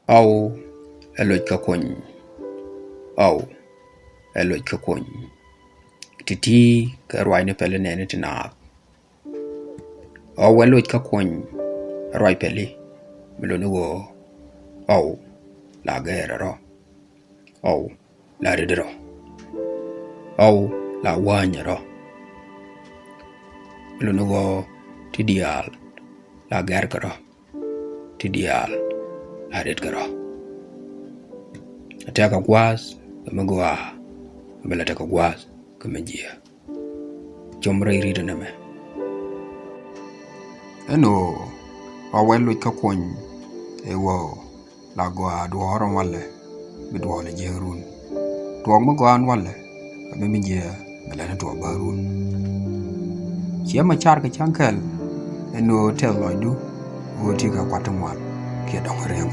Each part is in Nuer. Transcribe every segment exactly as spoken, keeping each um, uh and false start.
Ɣɔw ɛ loc kä kuɔny. Ɣɔw ɛ loc kä kuɔny. Ti̱ti̱ kɛ ruacni pɛli nɛɛni ti naath. Ɣɔw ɛ loc kä kuɔny. Ruac pɛli mi luni ɣöö ɣɔw la gɛɛrɛ rɔ. Ɣɔw la rit rɔ. Ɣɔw la wäny rɔ. Mi luni ɣöö ti diaal la gɛɛrkɛ rɔ. Ti diaal la ritkɛ rɔ. A tɛkɛ gua̱a̱th kɛ mi gɔaa, a bɛ la tɛkɛ gua̱a̱th kɛ mi jiɛ. Com rɛy rit nɛmɛ. Ɛn ɣöö ɣɔw ɛ loc kä kuɔny ɛ ɣöö la gɔaa duɔ̱ɔ̱r ɛn walɛ bi duɔ̱ɔ̱r lɛ jiäk run. Duɔ̱ɔ̱k mi gɔaa ɛn walɛ a bi mi jiɛ mi lɛni tuɔɔk bä run. Ciɛ ma car kɛ cäŋ kɛl ɛn ɣöö tɛth lɔcdu ɣöö ti kɛ kuat ti ŋuan kiɛ dɔ̱ŋ riäŋ.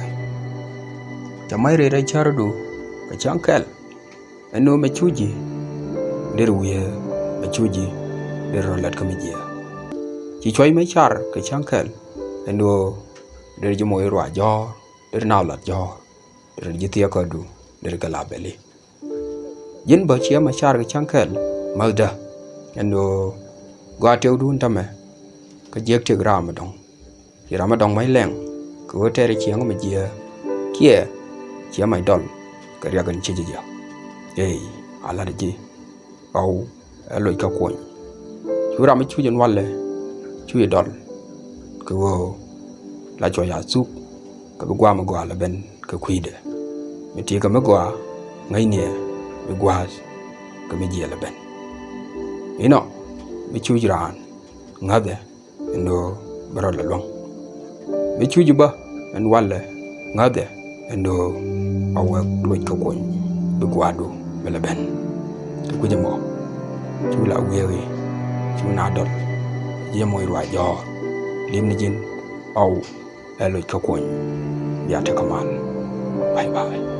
Ca mac rɛy rɛy cärdu kɛ cäŋ kɛl ɛn ɣöö mɛ cuci der wiee, mɛ cuci der rɔ lät kä mi jiɛ. Ci cuɔ̱c mɛ car kɛ cäŋ kɛl ɛn ɣöö der ji̱ moc ruac jɔ̱ɔ̱r, der na lat jɔ̱ɔ̱r, der ji̱ thiɛk kädu, der kɛ la bɛli. Ji̱n bä ciɛ ma car kɛ cäŋ kɛl mäthdä ɛn ɣöö gɔaa tëkdun tämɛ kä jiäk tëk ram mi dɔ̱ŋ. Ci ram mi dɔ̱ŋ mac lɛŋ kɛ ɣöö tɛɛrɛ ciɛŋ mi jiɛ kiɛ ciɛ mac dɔl kɛ riɛk in ci ji̱ jiɛ. Ey, a lat ji̱ ɣɔw ɛ loc kä kuɔny. Cu ram mi cuc in walɛ cuc dɔl kɛ ɣöö la cuɔ̱c a thuk kɛ bi gua̱a̱ mi gɔaa lɛ ben kɛ kui̱dɛ. Mi ti kɛ mi gɔaa ŋäcniɛ bi gua̱a̱th kɛ mi jiɛ lɛ ben. Inɔ mi cuc raan ŋäthɛ ɛn ɣöö bɛ rɔ lɛ luäŋ. Mi cuc bä ɛn walɛ ŋäthɛ ɛn ɣöö a wek loc kä kuɔny bi gua̱a̱du mi lɛ ben. Kɛ kui̱c ɛmɔ cu la wiee i̱ cu na dɔl jiɛ moc ruac jɔ̱ɔ̱r. Lim ni ji̱n ɣɔw ɛ loc kä kuɔny. Bia tekɛ mal. Bye bye.